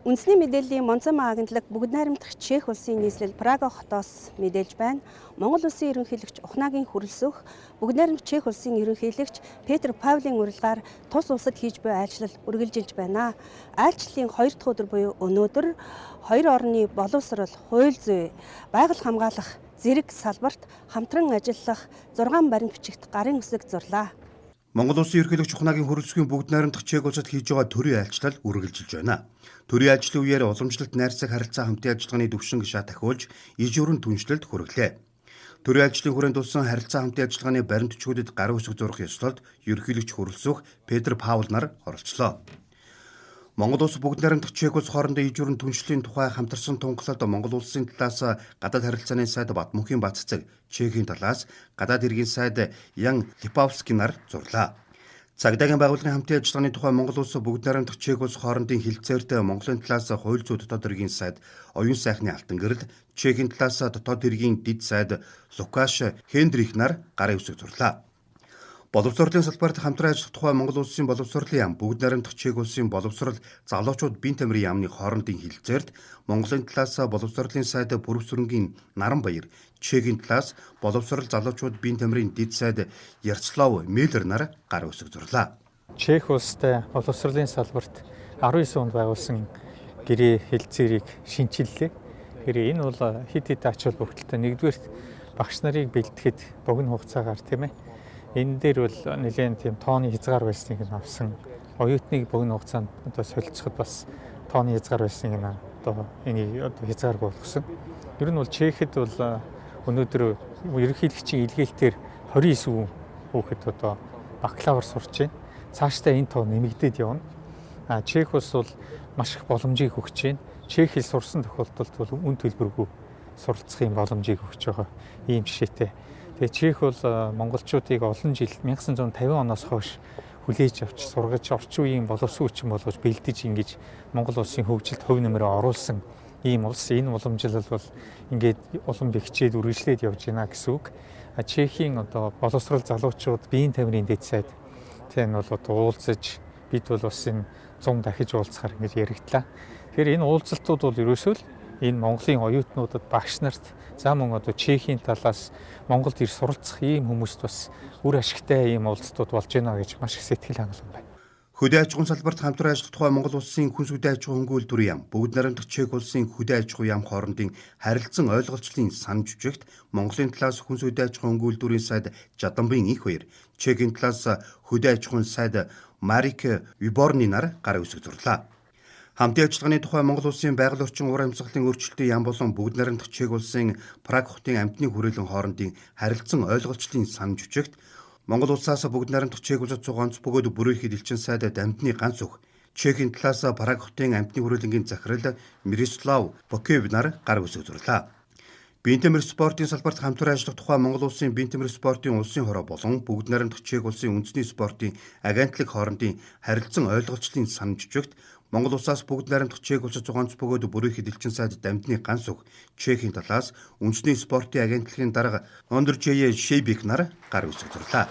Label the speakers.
Speaker 1: Үндэсний мэдээллийн Монцама агентлаг бүгд найрамдах Чех улсын нийслэл Прага хотоос мэдээлж байна. Монгол улсын ерөнхийлөгч Ухнаагийн хүрэлсөх, бүгд найрамдах Чех улсын ерөнхийлөгч Петр Павлын урилгаар тус улсад хийж буй айлчлал үргэлжилж байна. Айлчлалын хоёр дахь өдөр буюу өнөөдөр хоёр орны боловсрол, хууль зүй, байгаль хамгаалах зэрэг салбарт хамтран ажиллах 6 баримт бичигт гарын үсэг зурлаа.
Speaker 2: Монгол улсын ерөнхийлөгч Ухнаагийн хүрэлцэхийн бүгд найрамдах Чех улсад хийж байгаа төрийн айлчлал үргэлжилж байна. Төрийн ажлын үеэр уламжлалт найрсаг харилцаа хамтын ажиллагааны түвшинг шат тахиулж, иж өрн түншлэлд хүргэлээ. Төрийн ажлын хүрээнд тулсан харилцаа хамтын ажиллагааны баримт бичгүүдэд гарын үсэг зурах ёслолд ерөнхийлөгч хүрэлцэх Петр Паул нар оролцлоо. Монгол улс бүгд найрамдах Чех улс хоорондын иж өрн түншлэлийн тухай хамтарсан тунхаглалд Монгол улсын талаас гадаад харилцааны сайд Батмөнхийн Баццэг, Чехийн талаас гадаад хэргийн сайд Ян Липавский нар зурлаа. Цагдаагийн байгууллагын хамтын ажиллагааны тухай Монгол улс бүгд найрамдах Чех улс хоорондын хэлэлцээрт Монголын талаас хууль зүйн дотоод хэргийн сайд Оюун сайхны Алтан гэрэл, Чехийн талаас дотоод хэргийн дэд сайд Лукаш Хендрих нар гарын үсэг зурлаа. Боловсролын салбарт хамтран ажиллах тухай Монгол улсын боловсролын яам бүгд найрамдах Чех улсын боловсрол залуучууд биеийн тамирын яамны хоорондын хэлэлцээрт Монголын талаас боловсролын сайд Бүрвсүрэнгийн Наранбаяр, Чехийн талаас боловсрол залуучууд биеийн тамирын дэд сайд Ярцлав Меллер нар гар үсэг зурлаа.
Speaker 3: Чех улстай боловсролын салбарт 19 онд байгуулсан гэрээ хэлэлцээрийг шинчиллээ. Тэгэхээр энэ бол хэд хэдэн ач холбогдолтой. Нэгдүгээрт багш нарыг бэлтгэхэд богино хугацаагаар тийм ээ. Энэ дээр бол нэлээд тийм тооны хязгаар байсныг нь авсан. Оюутныг богино хугацаанд одоо солилцоход бас тооны хязгаар байсныг нь одоо энийг одоо хязгааргүй болгосон. Ер нь бол Чехэд бол өнөөдөр ерөнхийлөгчийн илгээлтээр 29 хүүхэд одоо бакалавр сурч байна. Цаашдаа энэ тоо нэмэгдээд явна. А Чех улс бол маш их боломжийг өгч байна. Чех хэл сурсан тохиолдолд бол үн төлбөргүй суралцах юм боломжийг өгч байгаа ийм жишээтэй. Тэгээ Чех бол монголчуудыг олон жил 1950 оноос хойш хүлээж авч сургаж орчин үеийн боловсон хүчин болгож бэлдэж ингэж Монгол улсын хөгжилд хувь нэмрээ оруулсан ийм улс. Энэ уламжлал бол ингээд улам бэхжээд үргэлжлээд явж байна гэсэн үг. Чехийн одоо боловсрол залуучууд биеийн тамирын дэд сайд тийм бол одоо уулзаж бид бол бас энэ 100 дахиж уулзахаар ингэж яригдлаа. Тэгэхээр энэ уулзалтууд бол ерөөсөө л энэ Монголын оюутнуудад багш нарт за мөн одоо Чехийн талаас Монголд ир суралцах ийм хүмүүст бас үр ашигтай ийм уулзалтууд болж байна гэж маш их сэтгэл хангалуун байна.
Speaker 2: Хөдөө аж ахуйн салбарт хамтран ажиллах тухай Монгол улсын хүнс хөдөө аж ахуйн хөнгөн үйлдвэрийн яам бүгд найрамдах Чех улсын хөдөө аж ахуйн яам хоорондын харилцан ойлголцлын санал жүжигт Монголын талаас хүнс хөдөө аж ахуйн хөнгөн үйлдвэрийн сайд Жадамбын их баяр, Чехийн талаас хөдөө аж ахуйн сайд Марик Виборны нар гарын үсэг зурлаа. Хамтын ажиллагааны тухай Монгол улсын байгаль орчин уур амьсгалын өөрчлөлтийн яам болон бүгд найрамдах Чех улсын Праг хотын амьтны хүрээлэн хоорондын харилцан ойлголцлын санал жүжигт Монгол улсаас бүгд найрамдах Чех улсад цуг онц бөгөөд бүрээхэд элчин сайд Дамдны ганц өх, Чехийн талаас Праг хотын амьтны хүрээлэнгийн захирал Мирослав Бокев нар гар үсэг зурлаа. Биеийн тамир спортын салбарт хамтран ажиллах тухай Монгол улсын биеийн тамир спортын улсын хороо болон бүгд найрамдах Чех улсын үндэсний спортын агентлаг хоорондын харилцан ойлголцлын санал жүжигт Монгол улсаас бүгд найрамдах Чех улсад цуг онц бөгөөд бүрээхэд элчин сайд Дамдны ганц өх, Чехийн талаас үндэсний спортын агентлагийн дарга Ондржей Шейбик нар гар үсэг зурлаа.